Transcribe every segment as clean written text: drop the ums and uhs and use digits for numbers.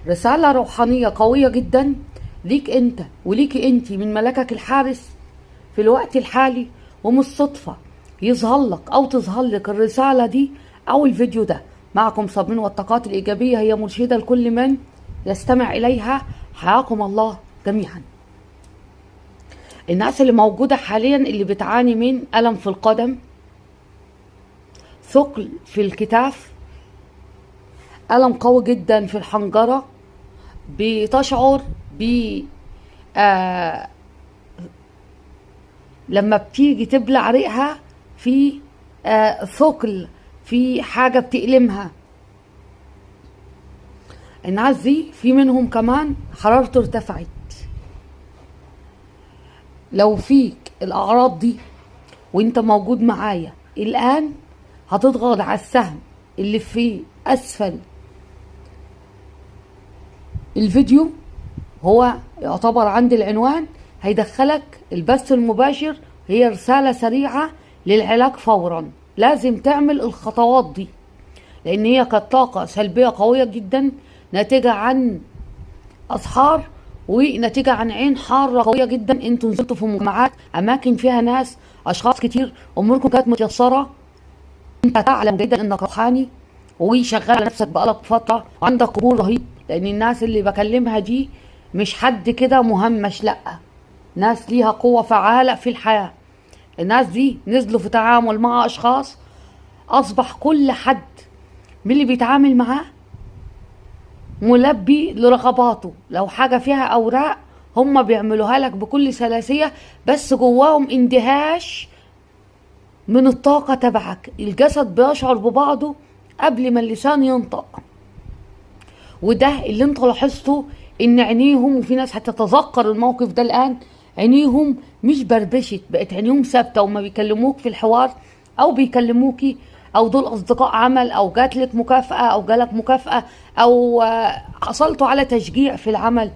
رسالة روحانية قوية جدا ليك انت وليكي انت من ملكك الحارس في الوقت الحالي، ومش صدفة يظهر لك او تظهر لك الرسالة دي او الفيديو ده. معكم صابرين، والطاقات الإيجابية هي مرشدة لكل من يستمع إليها. حياكم الله جميعا. الناس اللي موجودة حاليا اللي بتعاني من ألم في القدم، ثقل في الكتاف، ألم قوي جدا في الحنجرة، بتشعر ب لما بتيجي تبلع ريقها في ثقل، في حاجة بتألمها. الناس دي في منهم كمان حرارته ارتفعت. لو فيك الأعراض دي وانت موجود معايا الآن، هتضغط على السهم اللي في أسفل الفيديو، هو يعتبر عند العنوان، هيدخلك البث المباشر. هي رسالة سريعة للعلاج فورا. لازم تعمل الخطوات دي لأن هي كانت طاقة سلبية قوية جدا ناتجة عن أسحار ونتيجة عن عين حارة قوية جدا. انتوا نزلتوا في مجتمعات، أماكن فيها ناس، أشخاص كتير، أموركم كانت متيسرة. انت تعلم جدا انك روحاني وشغال على نفسك بقالك فترة وعندك قبول رهيب، لأن الناس اللي بكلمها دي مش حد كده مهمش، لأ، ناس ليها قوة فعالة في الحياة. الناس دي نزلوا في تعامل مع أشخاص أصبح كل حد من اللي بيتعامل معاه ملبي لرغباته. لو حاجة فيها أوراق هم بيعملوها لك بكل سلاسية، بس جواهم اندهاش من الطاقة تبعك. الجسد بيشعر ببعضه قبل ما اللسان ينطق، وده اللي انت لاحظته، ان عينيهم، وفي ناس هتتذكر الموقف ده الآن، عينيهم مش بربشت، بقت عينيهم ثابتة وما بيكلموك في الحوار او بيكلموكي، او دول اصدقاء عمل، او جاتلك مكافأة او جالك مكافأة، او حصلتوا على تشجيع في العمل،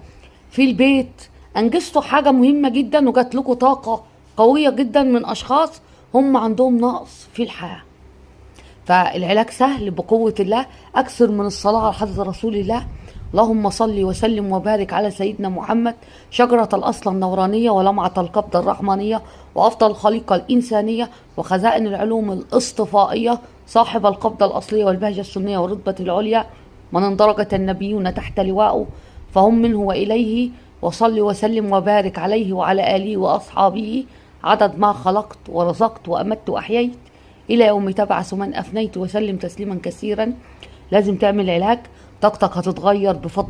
في البيت، انجزتوا حاجة مهمة جدا وجات لكم طاقة قوية جدا من اشخاص هم عندهم نقص في الحياة. فالعلاج سهل بقوة الله. أكثر من الصلاة على حضرة رسول الله. اللهم صل وسلم وبارك على سيدنا محمد، شجرة الأصل النورانية ولمعة القبضة الرحمانية وأفضل الخليقة الإنسانية وخزائن العلوم الاصطفائية، صاحب القبضة الأصلية والبهجة السنية والرتبة العليا، من اندرجت النبيون تحت لوائه فهم منه وإليه. وصل وسلم وبارك عليه وعلى آله وأصحابه عدد ما خلقت ورزقت وأمت وأحييت إلى يوم تبعث من أفنيت، وسلم تسليما كثيرا. لازم تعمل علاج، طاقتك هتتغير بفضل